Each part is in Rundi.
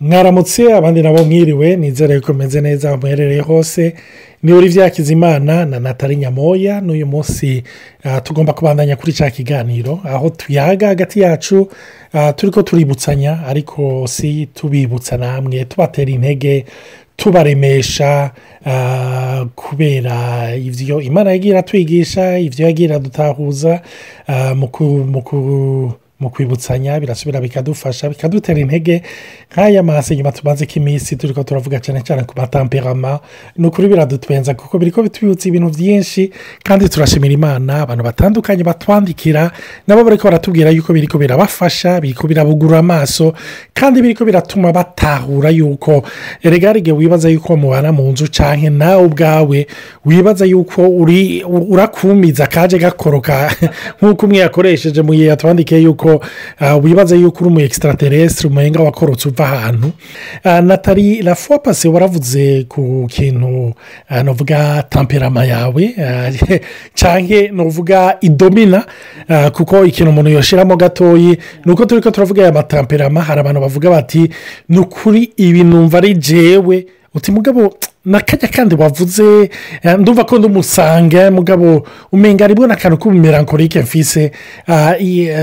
Mwaramutse, abandi nabo mwiriwe. Nizere ko meze neza muherereye hose. Ni Olivier Hakizimana na Nathalie Nyamoya. N'uyu munsi tugomba kubandanya kuri cya kiganiro aho tuyaga hagati yacu, turi ko tuributsanya, ariko si tubibutsa namwe, tubatera intege, tubaremesha kubera ibyo Imana yagiye iratwigisha, ibyo yagiye iradutahuza mu kwibutsanya. Birasubira bikadufasha, bikadutera intege. Nk'aya maso inyuma tumaze k'iminsi turi ko turavuga cyane cyane ku ma tempéraments, ni ukuri biradutwenza kuko biri ko bitwibutsa ibintu byinshi. Kandi turashimira Imana, abantu batandukanye batwandikira nabo bariko baratubwira yuko biriko birabafasha, biriko birabugura amaso, kandi biriko biratuma batahura yuko erega hari igihe wibaza yuko mubana mu nzu canke nawe ubwawe wibaza yuko uri urakumiza kaje gakoroka, nk'uko umwe yakoresheje mu gihe yatwandikiye yuko wibaza yuko uri umu extraterrestre, umuhenga wakorotse uva ahantu. Nathalie, la fois passée waravuze ku kintu novuga tempérament yawe canke novuga idomina, kuko ikintu umuntu yoshiramo gatoyi ni uko turiko turavuga aya ma tempéraments. Hari abantu bavuga bati: "Ni ukuri ibi numva ari jewe." Uti: "Mugabo nakajya kandi wavuze, ndumva ko ndamusanga, mugabo umenga aribwo n'akantu k'ubu mélancolique mfise."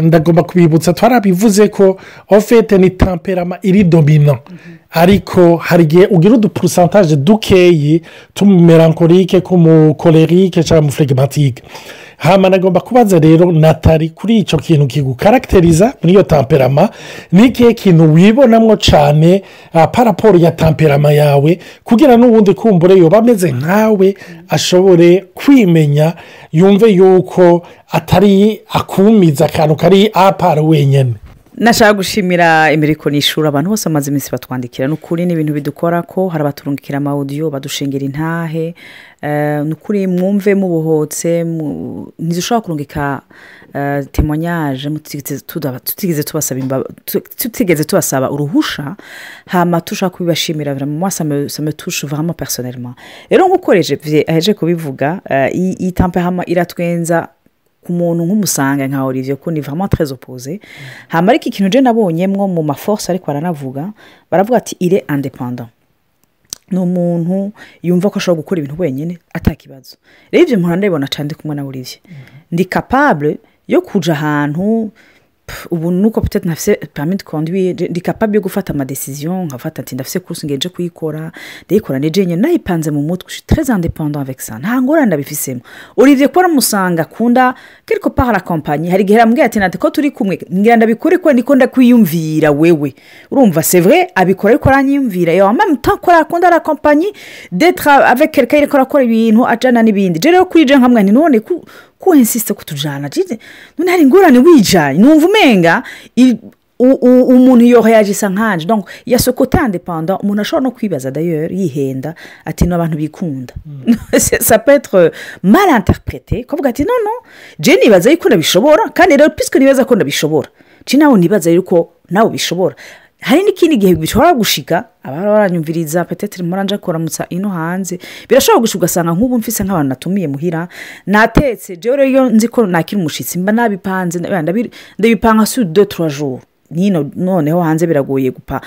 Ndagomba kubibutsa, twarabivuze ko au fait ni tempérament iri dominant, ariko hari igihe ugira udu pourcentage dukeyi tw'umu mélancolique, k'umu colérique cyangwa umu flegmatique. Hama nagomba kubaza rero Nathalie, kuri icyo kintu kigukaractériza muri iyo tempérament, ni ikihe kintu wibonamo cyane par rapport ya tempérament yawe, kugira n'ubundi kumbure yoba ameze nkawe ashobore kwimenya, yumve yuko atari akumiza akantu kari à part wenyine? Nashaka gushimira imiriko n'ishuri, abantu bose bamaze iminsi batwandikira. Ni ukuri ni ibintu bidukora ko hari abaturungikira ama audio badushingira intahe. Ni ukuri mwumve mubohotse, ntidushobora kurungika témoignage tutigeze tubasaba uruhusha. Hama tushaka kubibashimira vraiment, moi ça me touche vraiment personnellement. Rero nk'uko aheje kubivuga, iyi tempérament iratwenza ku muntu nk'umusanga nka Olivier, ko ni vraiment très opposé. Hama ariko ikintu je nabonyemwo mu ma force, ariko baranavuga, baravuga ati: "Il est indépendant." Ni umuntu yumva ko ashobora gukora ibintu wenyine atakibazo. Rero ibyo mpora ndabibona cyane ndi kumwe na Olivier. Ndi capable yo kuja ahantu, ubu nuko peut-être ntafise permis de conduire, ndi capable yo gufata ama décision, nkafata ati ndafise course ngeje kuyikora, ndayikora nije nyene nayipanze mu mutwe. Je suis très indépendant avec ça, nta ngorane ndabifisemo. Olivier kuba aramusanga akunda quelque part la compagnie, hari igihe arambwira ati: "Nate ko turi kumwe, ngira ndabikore ko ndiko ndakwiyumvira wewe." Urumva, c'est vrai, abikora ariko aranyiyumvira, et en même temps ko akunda la compagnie d'être avec quelqu'un, ariko arakora ibintu ajana n'ibindi. Je rero kuri je nkamwe nti: "None ku insiste kutujana, none hari ingorane wijanye?" Numva umenga umuntu yoreagisa nkanje. Donc il y a ce côté indépendant. Umuntu ashobora no kwibaza d'ailleurs yihenda ati ni abantu bikunda. Ça peut être mal interprété, kuvuga ati: "Non, non, je nibaza yuko ndabishobora." Kandi rero puisque nibaza ko ndabishobora, je nawe nibaza yuko nawe ubishobora. Hari n'ikindi gihe bishobora gushika, ababa baranyumviriza, peut-être muranja kuramutsa ino hanze, birashobora gushika ugasanga nk'ubu mfise nk'abantu natumiye muhira, natetse. Jewe rero iyo nzi ko nakira umushitsi mba nabipanze, ndabipanga sur 2-3 jours nino. Noneho hanze biragoye gupa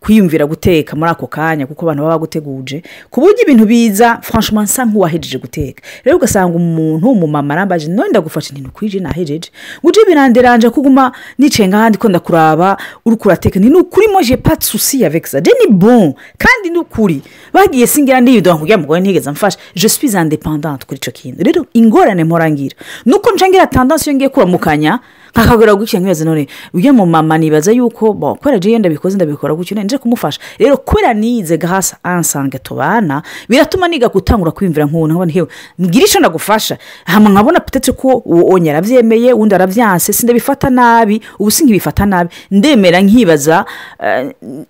kwiyumvira guteka muri ako kanya, kuko abantu baba baguteguje ku buryo ibintu biza franchement nsa nk'uwahejeje guteka. Rero ugasanga umuntu umumama arambaje: "None ndagufasha?" "Nti ntukwije, nahejeje." "Uje biranderanje kuguma nicaye ngahandi ko ndakuraba uri kurateka." "Ni ukuri, moi j'ai pas de souci avec ça, je ni bon." Kandi ni ukuri bagiye singira ndiyudoha kugira ngo ntigeze amfasha. Je suis indépendante kuri icyo kintu. Rero ingorane mporangira nuko nca tendance iyo ngiye kuramukanya nkakagura gutya, nkibaza: "None ujya mu mama nibaza yuko bon, kubera jewe ndabikoze, ndabikora gutyo, nje kumufasha." Rero kubera nize grâce à un sanguin tubana, biratuma niga gutangura kwiyumvira nk'ubu, nkabona hewe mbwira icyo ndagufasha, hama nkabona peut-être ko uwo onye arabyemeye, undi arabyanse, sindabifata nabi. Ubu sinkibifata nabi, ndemera nkibaza,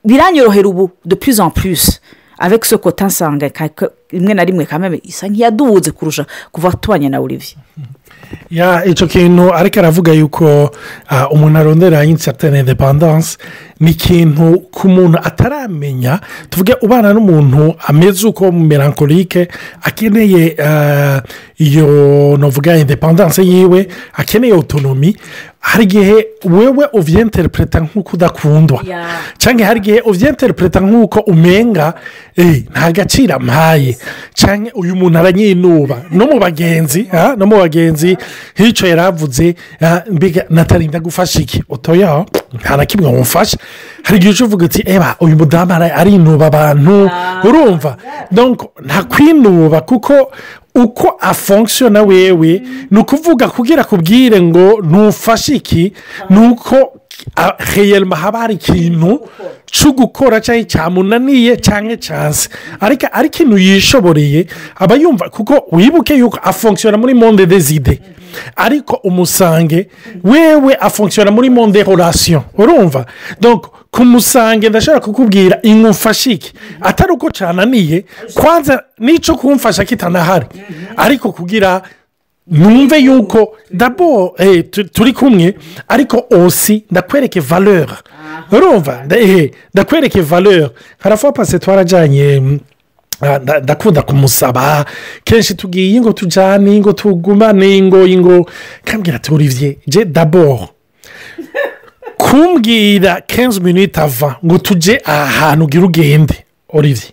biranyorohera ubu de plus en plus avec ce côté nsanga rimwe na rimwe kameme isa nk'iyadubuze kurusha kuva tubanye na Olivier. Ya, icyo kintu ariko aravuga yuko umuntu arondera une certaine indépendance, ni ikintu ku muntu ataramenya. Tuvuge ubana n'umuntu ameze uko, mélancolique, akeneye iyo novuga indépendance yiwe, akeneye autonomie. Hari igihe wewe uvyenterpreta nk'uko udakundwa, cyangwa hari igihe uvyenterpreta nk'uko umenga nta gaciro ampaye, cyangwa uyu muntu aranyinuba. No mu bagenzi nk'icyo yaravuze, mbega natarinda gufasha iki? Otoya, nta na kimwe wamufasha. Hari igihe uca uvuga uti: "Eba, uyu mudamu arinuba abantu." Urumva, donc nta kwinuba, kuko uko afonctionna wewe, ni ukuvuga kugira kubwire ngo ntufashe iki, ni uko réellement haba hari ikintu cyo gukora cyangwa cyamunaniye cyangwa cyanse, ariko ari ikintu yishoboreye aba yumva, kuko wibuke yuko afonctionna muri monde des idées, ariko umusanguin wewe afonctionna muri monde relation. Urumva, donc kumusanguin ndashobora kukubwira imufashe iki atari uko cyananiye, kwanza n'icyo kumfasha kitanahari, ariko kugira numve yuko d'abord turi kumwe, ariko aussi ndakwereke valeur. Urumva, ndakwereke valeur. Harafa pase twarajyanye, ndakunda kumusaba kenshi tugiye ngo tujyane, ngo tugumane, ngo kambwira ati: "Olivier, je d'abord kumbwira 15 minutes avant ngo tujye aha hantu, ugira ugende Olivier,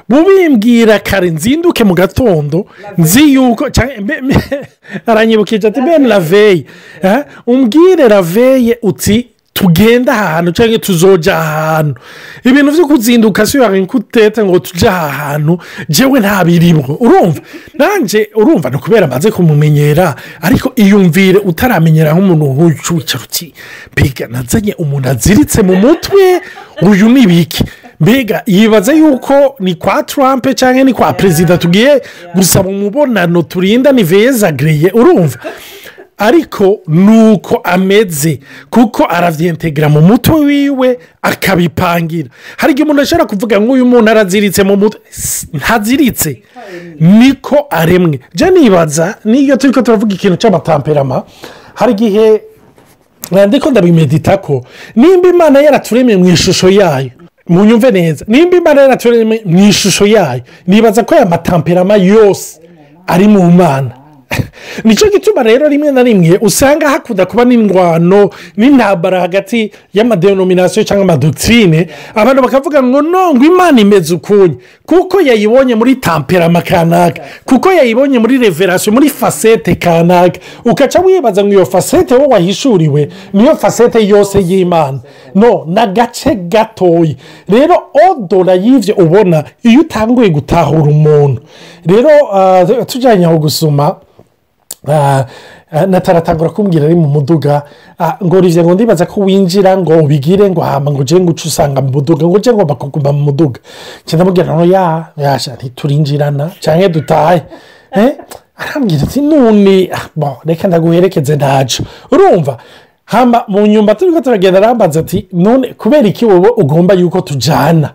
bubimbwira kare nzinduke mu gatondo, nzi yuko." Cyangwa aranyibukije ati: "Même la veille, umbwire la veille uti tugende ahantu cyangwa tuzoja ahantu. Ibintu byo kuzinduka si kutete ngo tujye aha hantu, jewe ntabirimo." Urumva, nanjye urumva ni ukubera amaze kumumenyera, ariko iyumvire utaramenyera nk'umuntu nk'uyu, wicara uti: "Mbega nazanye umuntu aziritse mu mutwe, uyu ni ibiki? Mbega yibaza yuko ni kwa Trump cyangwa ni kwa perezida tugiye gusaba umubonano, turinda ni veza giriye?" Urumva, ariko ni uko ameze, kuko arabyentegera mu mutwe wiwe akabipangira. Hari igihe umuntu ashobora kuvuga ngo uyu muntu araziritse mu mutwe. Ntaziritse, niko aremwe. Jya nibaza niyo turi ko turavuga ikintu cy'amatempéraments, hari igihe ndiko ndabimedita ko nimba Imana yaraturemye mu ishusho yayo, munyumve neza, nimba Imana yaraturemye mu ishusho yayo, nibaza ko aya matempéraments yose ari mu Mana. Nicyo gituma rero rimwe na rimwe usanga hakunda kuba n'indwano n'intambara hagati y'amadénominations cyangwa amadoctrines, abantu bakavuga ngo no, ngo Imana imeze ukunye kuko yayibonye muri tempérament kanaka, kuko yayibonye muri révélation, muri facette kanaka, ugaca wibaza ngo iyo facette wowe wahishuriwe niyo facette yose y'Imana. No ni agace gatoya. Rero au-delà y'ibyo ubona iyo utanguye gutahura umuntu rero, tujyanye aho gusoma, nataratangura kumbwira ari mu muduga ngo: "Olivier, ngo ndibaza ko winjira ngo ubigire ngo hama ngo uje ngo uce usanga mu muduga, ngo uje ngomba kuguma mu muduga." Ndamubwira ngo ya yasha ntiturinjirana cyangwa dutahe. Arambwira ati: "None bon, reka ndaguherekeze ntacyo." Urumva, hama mu nyumba turi ko turagenda arambaza ati: "None kubera iki wowe ugomba yuko tujyana?"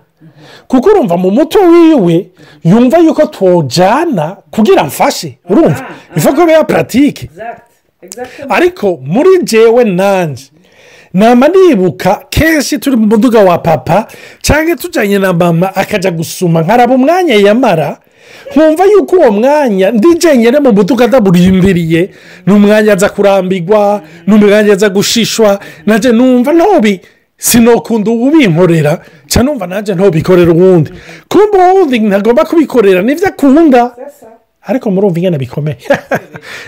Kuko urumva mu mutwe wiwe yumva yuko tujyana kugira mfashe. Urumva, ifa ko biba pratique, ariko muri jewe nanjye nama nibuka kenshi turi mu muduga wa papa cyangwa tujyanye na mama akajya gusuma, nkaraba umwanya yamara, nkumva yuko uwo mwanya ndi jenyine mu muduga ndaburindiriye, ni umwanya aza kurambigwa, ni umwanya aza gushishwa. Nanjye numva ntobi sinokunda ubinkorera, cyangwa numva nanjye ntobikorera uwundi, kumva uwundi ntagomba kubikorera nibyo akunda. Ariko murumva ingana bikomeye.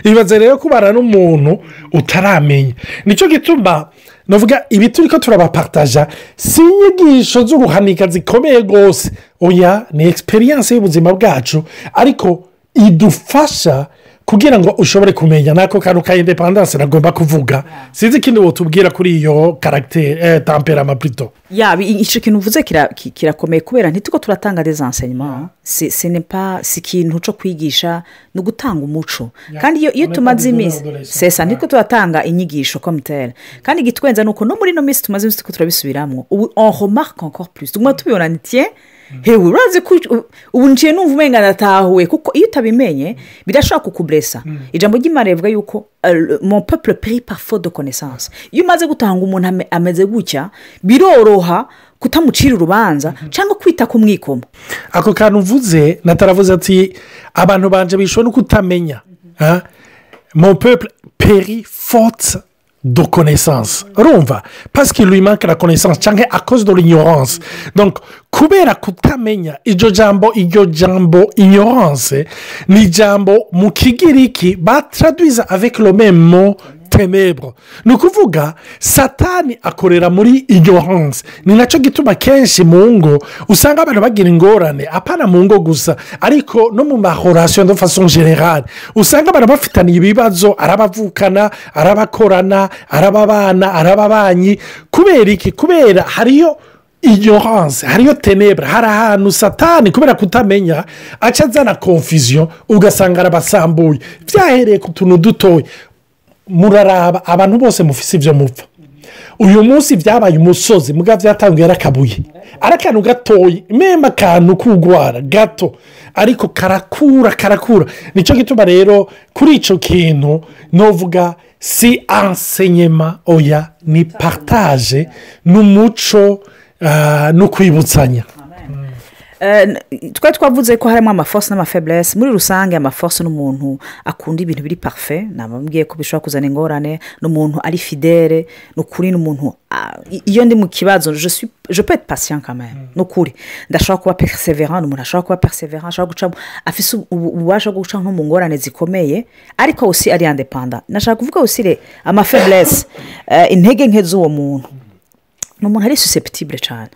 Ibaze rero kubana n'umuntu utaramenya. Nicyo gituma navuga ibi turi ko turabapartaja si inyigisho z'uruhanika zikomeye rwose, oya, ni expérience y'ubuzima bwacu, ariko idufasha kugira ngo ushobore kumenya n'ako kantu ka indépendance nagomba kuvuga. Sinzi ikindi wotubwira kuri iyo caractère, tempérament plutôt. Ya, icyo kintu uvuze kirakomeye, kubera ntituko turatanga des enseignements, ce n'est pas, si ikintu cyo kwigisha, ni ugutanga umuco. Kandi iyo tumaze iminsi sesa ntiko turatanga inyigisho comme telle. Kandi igitwenza ni uko no muri ino minsi tumaze iminsi turiko turabisubiramo, ubu on remarque encore plus, tuguma tubibona ni tiens, hewe urazi ko ubu nciye numva umenga ndatahuwe, kuko iyo utabimenye birashobora kukublessa. Ijambo ry'Imana rivuga yuko "Mon peuple périt par faute de connaissance." Iyo umaze gutanga umuntu ameze gutya, biroroha kutamucira urubanza cyangwa kwita ku mwikomo. Ako kantu uvuze, nataravuze ati: "Abantu banje bishwe no kutamenya." Mon peuple périt faute de connaissance. De connaissance, urumva, parce qu'il lui manque la connaissance cyangwa à cause de l'ignorance. Donc kubera kutamenya iryo jambo, iryo jambo ignorance ni ijambo mu Kigiriki batraduiza avec le même mot ténèbres. Ni ukuvuga Satani akorera muri ignorance. Ni nacyo gituma kenshi mu ngo usanga abantu bagira ingorane, apana mu ngo gusa, ariko no mu ma relations de façon générale, usanga abantu bafitaniye ibibazo, arabavukana, arabakorana, arababana, arababanyi. Kubera iki? Kubera hariyo ignorance, hariyo ténèbres, hari ahantu Satani kubera kutamenya aca azana confusion, ugasanga arabasambuye byahereye ku tuntu dutoya. Muraraba abantu bose mufise ibyo mupfa uyu munsi, byabaye umusozi, muga byatanguye ari akabuye, ari akantu gatoya, même akantu k'ugwara gato, ariko karakura, karakura. Nicyo gituma rero kuri icyo kintu novuga si enseignement, oya, ni partage, n'umuco, no kwibutsanya. Twari twavuze ko harimo ama forces n'ama faiblesses. Muri rusange, ama forces n'umuntu akunda ibintu biri parfait, nababwiye ko bishobora kuzana ingorane. N'umuntu ari fidèle, ni ukuri, n'umuntu iyo ndi mu kibazo, je peux être patient quand même, ni ukuri ndashobora kuba persévérant. Ni umuntu ashobora kuba persévérant, ashobora guca, afise ububasha bwo guca nko mu ngorane zikomeye, ariko aussi ari indépendant. Nashaka kuvuga aussi ama faiblesses, intege nke z'uwo muntu, ni umuntu ari susceptible cyane.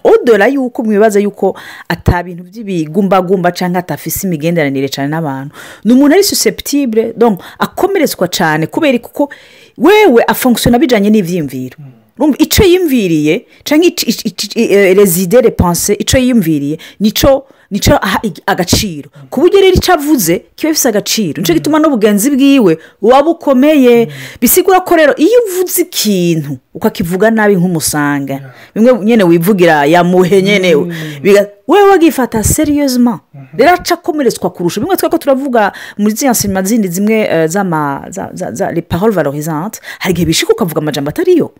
Au-delà yuko mwibaza yuko ata bintu by'ibigumbagumba cyangwa atafise imigenderanire cyane n'abantu, ni umuntu ari susceptible, donc akomeretswa cyane, kubera kuko wewe afonctionna bijyanye n'ibyiyumviro. Urumva, icyo yiyumviriye cyangwa les idées, les pensées, icyo yiyumviriye nicyo aha agaciro, ku buryo rero icyo avuze kiba gifite agaciro. Nicyo gituma n'ubugenzi bwiwe buba bukomeye. Bisigura ko rero iyo uvuze ikintu ukakivuga nabi, nk'umusanga bimwe nyine wivugira yamuhe nyine, wewe wagifata sérieusement, rero aca akomeretswa kurusha bimwe twari ko turavuga muri ziriya nsima zindi zimwe, z'ama za les paroles valorisantes. Hari igihe bishika ukavuga amajambo atariyo.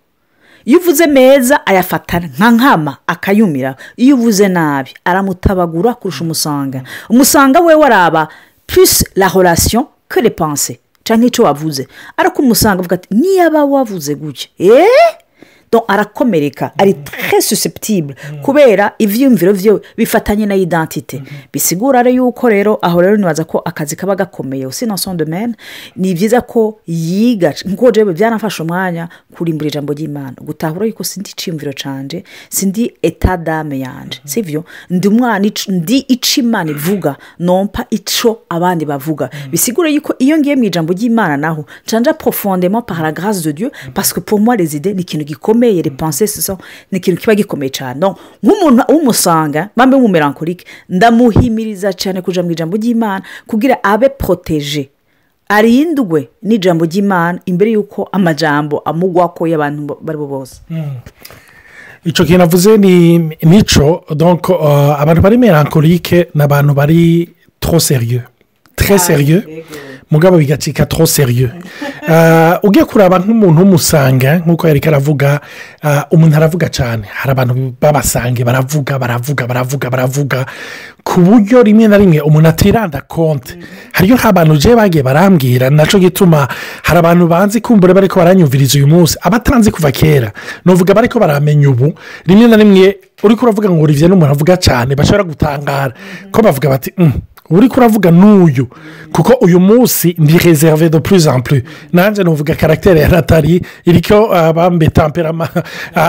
Iyo uvuze meza ayafata nka nkama akayumira, iyo uvuze nabi aramutabagura kurusha umusanga. Umusanga we waraba plus la relation que les pensées cyangwa icyo wavuze, ariko umusanga avuga ati: "Niyaba wavuze gutya." Donc arakomereka, ari très susceptible kubera ibyiyumviro bye bifatanye na identité. Bisigura rero yuko rero aho rero nibaza ko akazi kaba gakomeye aussi dans son domaine. Ni byiza ko yiga, nkuko jewe byaranafashe umwanya kurimbura ijambo ry'Imana, gutahura yuko sindi iciyumviro canje, sindi état d'âme yanje, sibyo? Ndi umwana, ndi ico Imana ivuga, non pas ico abandi bavuga. Bisigura yuko iyo ngiye mu ijambo ry'Imana naho nshanja profondément par la grâce de Dieu, parce que pour moi les idées ni ikintu gikomeye, les pensées ce sont ni ikintu kiba gikomeye cyane. Donc nk'umuntu w'umusanga bambe w'umu mélancolique, ndamuhimiriza cyane kuja mu ijambo ry'Imana kugira abe protégé, arindwe n'ijambo ry'Imana imbere y'uko amajambo amugwako y'abantu bari bo bose. Icyo kintu avuze ni nico. Donc abantu bari mélancolique ni abantu bari trop sérieux, très sérieux, mugabo bigacika trop sérieux. Ugiye kuraba nk'umuntu w'umusanga, nk'uko yari karavuga, umuntu aravuga cyane. Hari abantu b'abasange baravuga, baravuga, baravuga, baravuga, ku buryo rimwe na rimwe umuntu atiranda compte. Hariyo nk'abantu je bagiye barambwira, nacyo gituma hari abantu banzi kumbure bariko baranyumviriza uyu munsi, abatanzi kuva kera, nuvuga bariko baramenya ubu. Rimwe na rimwe uriko uravuga ngo Olivier n'umuntu avuga cyane, bashobora gutangara ko bavuga bati: Uri kuravuga n'uyu?" Kuko uyu munsi ndi réservé de plus en plus. Nanjye nuvuga caractère ya Nathalie iriko bambe tempérament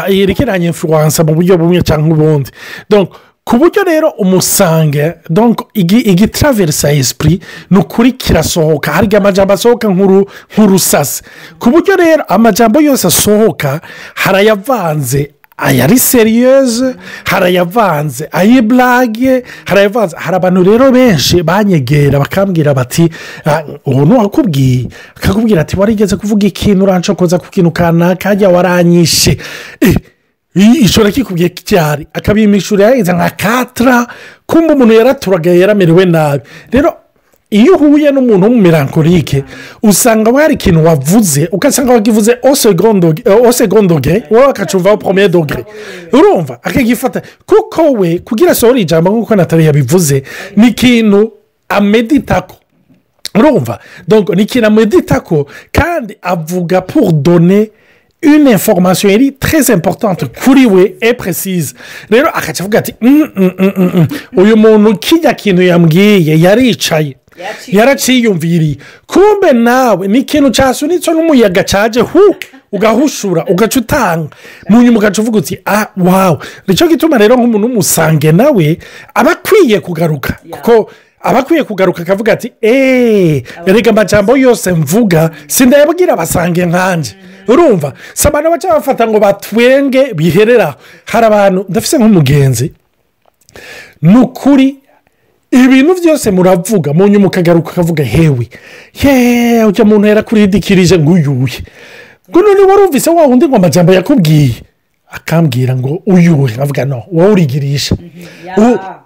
iriko iranyinfluença mu buryo bumwe cyangwa ubundi. Donc ku buryo rero umusange, donc igitraversa esprit ni ukuri kirasohoka. Hari igihe amajambo asohoka nk'urusasi, ku buryo rero amajambo yose asohoka harayavanze ayari sérieuse, harayavanze ayi blague, harayavanze. Hari abantu rero benshi banyegera bakambwira bati: "Ubu ntiwakubwiye?" Akakubwira ati: "Warigeze kuvuga ikintu urancokoza ku kintu kanaka, hajya waranyishe." Ishobora kikubwiye cyari akabimishura yaheze nka katara, kumva umuntu yaraturagaye, yaramerewe nabi. Rero iyo uhuye n'umuntu w'umu mélancolique, usanga hari ikintu wavuze, ugasanga wakivuze au second degré, wowe akacumva au premier degré. Urumva akagifata kuko we kugira asohore ijambo, nk'uko Nathalie yabivuze, ni ikintu améditako. Urumva, donc ni ikintu amedita ko kandi avuga pour donner une information iri très importante kuri we et précise. Rero akaca avuga ati: Uyu muntu kijya kintu yambwiye yaricaye, yaraciyumviriye." Kumbe nawe ni ikintu cyasunitswe n'umuyaga, cyaje hu ugahushura, ugaca utanga, mu nyuma ugaca uvuga uti: "Ah, waouh." Nicyo gituma rero nk'umuntu w'umu sanguin nawe aba akwiye kugaruka, kuko aba akwiye kugaruka akavuga ati: "Eee, erega amajambo yose mvuga sindayabwira aba sanguin nkanjye." Urumva, si abantu baca bafata ngo batwenge biherera. Hari abantu, ndafise nk'umugenzi, ni ukuri ibintu byose muravuga, mu nyuma ukagaruka ukavuga: "Hewe ye, ujya muntu yarakuridikirije ngo uyuhe, ngo none warumvise wa wundi ngo amajambo yakubwiye?" Akambwira ngo: "Uyuhe?" Nkavuga: "No, wowe urigirisha,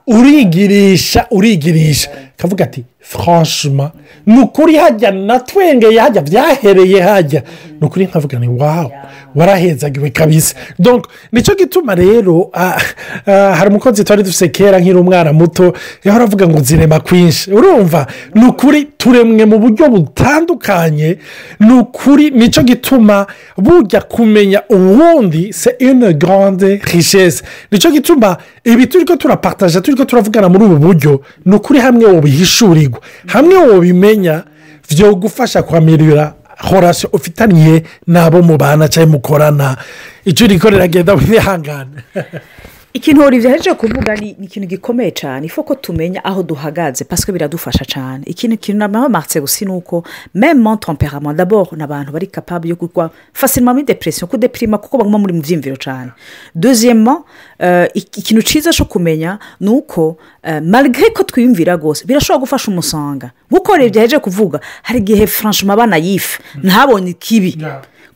urigirisha, urigirisha." Akavuga ati: "Franchement, ni ukuri hajya natwengeye, hajya byahereye hajya, ni ukuri." Nkavuga ni: "Waouh, warahezagiwe kabisa." Donc nicyo gituma rero hari umukozi twari dufite kera nkiri umwana muto, yahora avuga ngo zirema kwinshi. Urumva, ni ukuri turemwe mu buryo butandukanye. Ni ukuri nicyo gituma bujya kumenya uwundi, c'est une grande richesse. Nicyo gituma ibi turi ko turapartaja, turi ko turavugana muri ubu buryo, ni ukuri hamwe wobihishurirwa, hamwe wobimenya, byogufasha kwamirira relation ufitaniye n'abo mubana cyangwa mukorana. Icyo uriko riragenda wihangane. Ikintu Olivier ahejeje kuvuga ni ikintu gikomeye cyane. Il faut ko tumenya aho duhagaze, parce que biradufasha cyane. Ikintu namamarse gusa ni uko même mon tempérament, d'abord ni abantu bari capable yo kugwa facilement muri dépression, kudeprima, kuko baguma muri mu byiyumviro cyane. Deuxièmement, ikintu cyiza cyo kumenya ni uko malgré ko twiyumvira rwose, birashobora gufasha umu sanguin. Nk'uko Olivier ahejeje kuvuga, hari igihe franchement abana yife ntabonye ikibi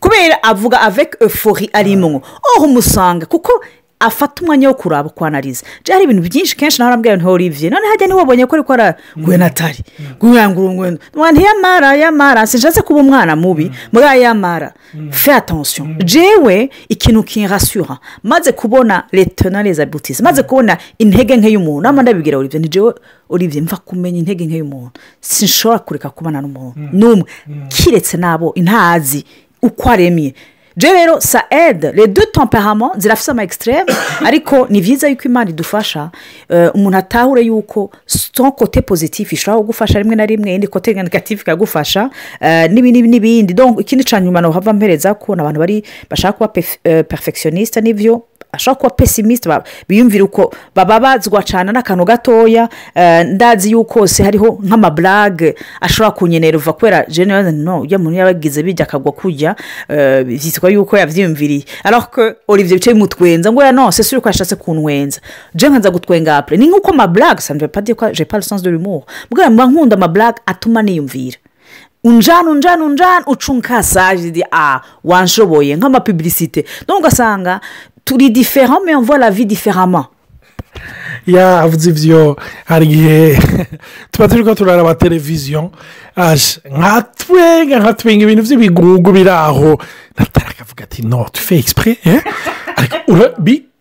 kubera avuga avec euphorie arimwo. Oh, umu sanguin kuko afata umwanya wo kuraba, kwanariza. Hari ibintu byinshi kenshi nawe arambwira nti: "Olivier, none hajya ntiwabonye ko ariko arangwe natari ngo ntiyamara yamara? Sinshatse kuba umwana mubi muri aya yamara, fais attention." Jewe ikintu kinrasura, maze kubona les tenants, les aboutissants, maze kubona intege nke y'umuntu, nama ndabibwira Olivier ni jewe: "Olivier, mva kumenya intege nke y'umuntu, sinshobora kureka kubana n'umuntu n'umwe kiretse nabo intazi uko aremye." Je rero ça aide les deux tempéraments, zirafite ama extrêmes, ariko ni byiza yuko Imana idufasha, umuntu atahure yuko son côté positif ishobora kugufasha rimwe na rimwe, indi côté négatif ikagufasha, n'ibindi n'ibindi. Donc ikindi cya nyuma hava mpereza kubona abantu bari bashaka kuba perfectionniste, n'ibyo ashobora kuba pessimiste, biyumvira uko bababazwa cyane n'akantu gatoya. Ndazi yuko se hariho nk'ama blagues ashobora kunyenerva kubera jene no ujya muntu yabagize bijya akagwa kujya byitwa yuko yabyiyumviriye, alors que Olivier bicaye bimutwenza ngo ya non, c'est sûr ko yashatse kuntwenza, je nkanza gutwenga après. Ni nk'uko ama blagues, ça ne veut pas dire que j'ai pas le sens de l'humour, mbwa mba nkunda ama blagues atuma niyumvira, unjana, unjana, unjana, ucunkasaje di ah, wanshoboye, nk'ama publicités. Donc ugasanga turi différents mais on voit la vie différemment. Yavuze ibyo, hari igihe tuba turi ko turaraba televiziyo, nkatwenga, nkatwenga ibintu by'ibigugu biri aho, natara akavuga ati: "No, tu fais exprès."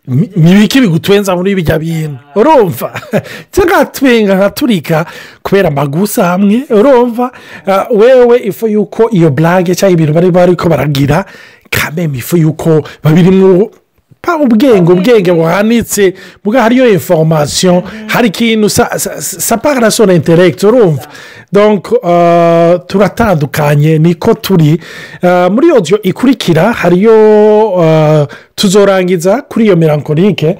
Ni ibiki bigutwenza muri bijya bintu? Urumva, nkatwenga nkaturika kubera amagusa hamwe. Urumva, wewe il faut yuko iyo blague cyangwa ibintu bari bari ko baragira kameme, il faut yuko babirimo ubwenge buhanitse bwa hariyo information, hari ikintu ça parle son intellect. Urumva, donc turatandukanye, niko turi. Muri audio ikurikira hariyo tuzorangiza kuri iyo mélancolique,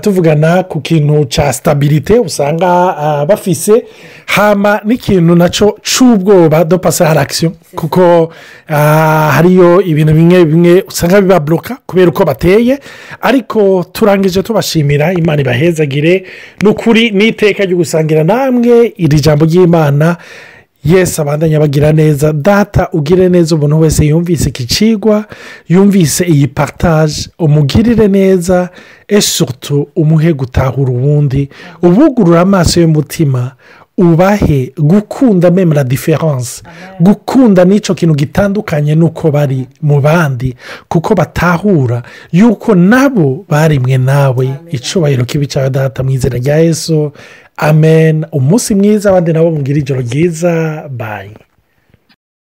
tuvugana ku kintu cya stabilité usanga bafise, hama n'ikintu nacyo cy'ubwoba de passer à l'action, kuko hariyo ibintu bimwe bimwe usanga bibabloka kubera uko bateye. Ariko turangije tubashimira, Imana ibahezagire. Ni ukuri n'iteka ryo gusangira namwe iri jambo ry'Imana. Yesi abandanya bagira neza. Data, ugire neza umuntu wese yumvise iki kigwa, yumvise iyi partage, umugirire neza, et surtout umuhe gutahura uwundi, ubugurura amaso y'umutima, ubahe gukunda même la différence, gukunda n'icyo kintu gitandukanye n'uko bari mu bandi, kuko batahura yuko nabo barimwe nawe. Icubahiro kibi cya Data mu izina rya Yesu, amen. Amen. Umunsi mwiza, abandi nabo mubwira ijoro ryiza. Bye.